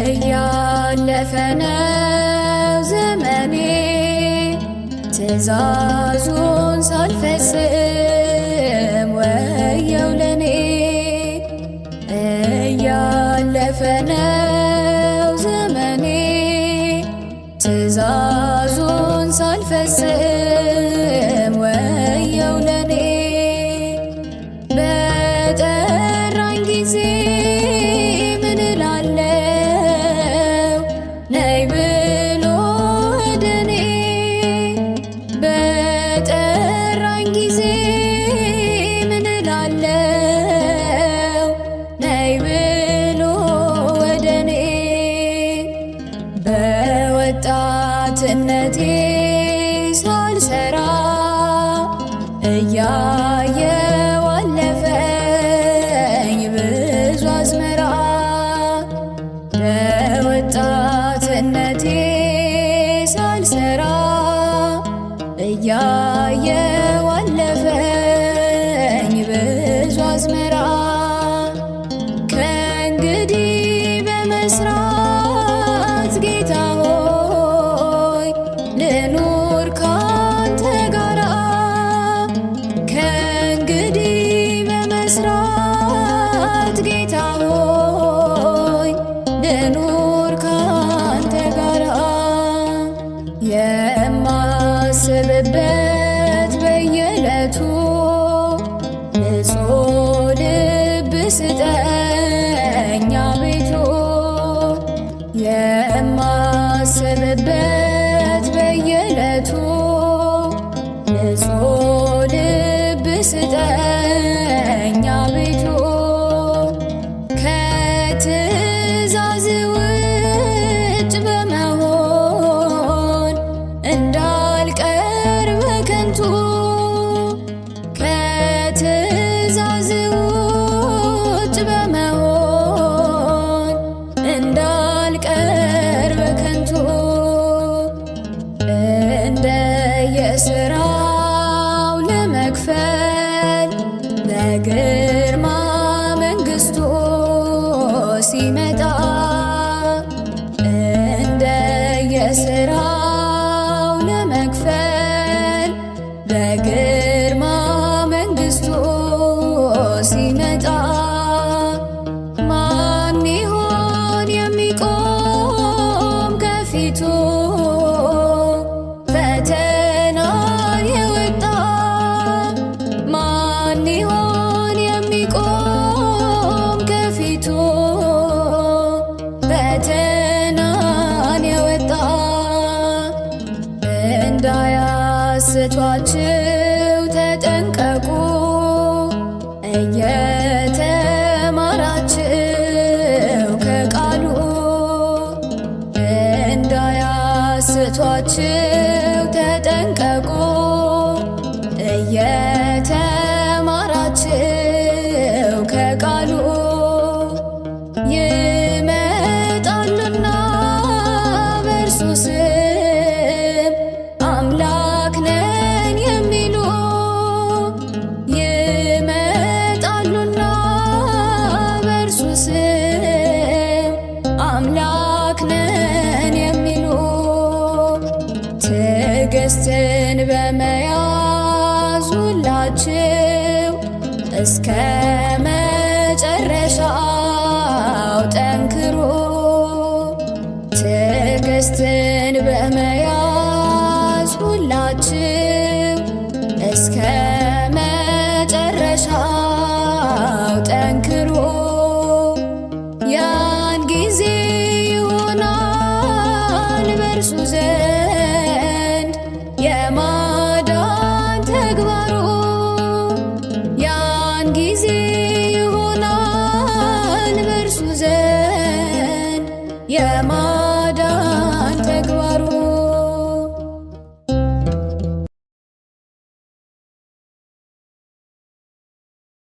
እያለፈ ነው ዘመኔ ትእዛዙን ሳልፈጽም ወየው ለኔ። እያለፈ ነው ዘመኔ ትእዛዙን ሳልፈጽም ወየው ለኔ። በጠራኝ ጊዜ ምን እላለሁ? ነይ ብሎ ወደኔ። በጠራኝ ጊዜ ምን እላለሁ? ነይ ብሎ ወደኔ። በወጣትነቴ ሳልሰራ እያየው አለፈኝ ብዙ አዝመራ። በወጣትነቴ ሳልሰራ እያየው አለፈኝ ብዙ አዝመራ። ከእንግዲህ በመስራት ጌታ ሆይ ልኑር ካንተ ጋራ። ከእንግዲህ በመስራት ጌታ ሆይ ልኑር ካንተ ጋራ። የማስብበት በየዕለቱ ንጹሕ ልብ ስጠኝ አቤቱ። የማስብበት በየዕለቱ ንጹሕ ልብ ስጠኝ አቤቱ። ከትእዛዝ ውጭ በመሆን እንዳልቀር በከንቱ። ከትእዛዝ ውጭ በመሆን እንዳልቀር በከንቱ። እንደየሥራው ለመክፈል በግርማ መንግሥቱ ሲመጣ። እንደየሥራው ለመክፈል በግርማ መንግሥቱ ሲመጣ። ማን ይሆን የሚቆም ከፊቱ? ፈተናን የወጣ። ማን ይሆን የሚቆም ከፊቱ? ፈተናን የወጣ። እንዳያስቷችሁ ተጠንቀቁ እየተማራችሁ ከቃሉ። እንዳያስቷችሁ ተጠንቀቁ እየተማራችሁ ከቃሉ። ይመጣሉና በእርሱ ስም አምላክ ነን የሚሉ። ይመጣሉና በእርሱ ስም አምላክ ነን የሚሉ። ትዕግስትን በመያዝ ሁላችሁ እስከ መጨረሻው ጠንክሩ። ትዕግስትን በመያዝ ሁላችሁ እስከ መጨረሻው ጠንክሩ። ያን ጊዜ ይሆናል በእርሱ ዘንድ የማዳን ተግባሩ። ያን ጊዜ ይሆናል በእርሱ ዘንድ የማ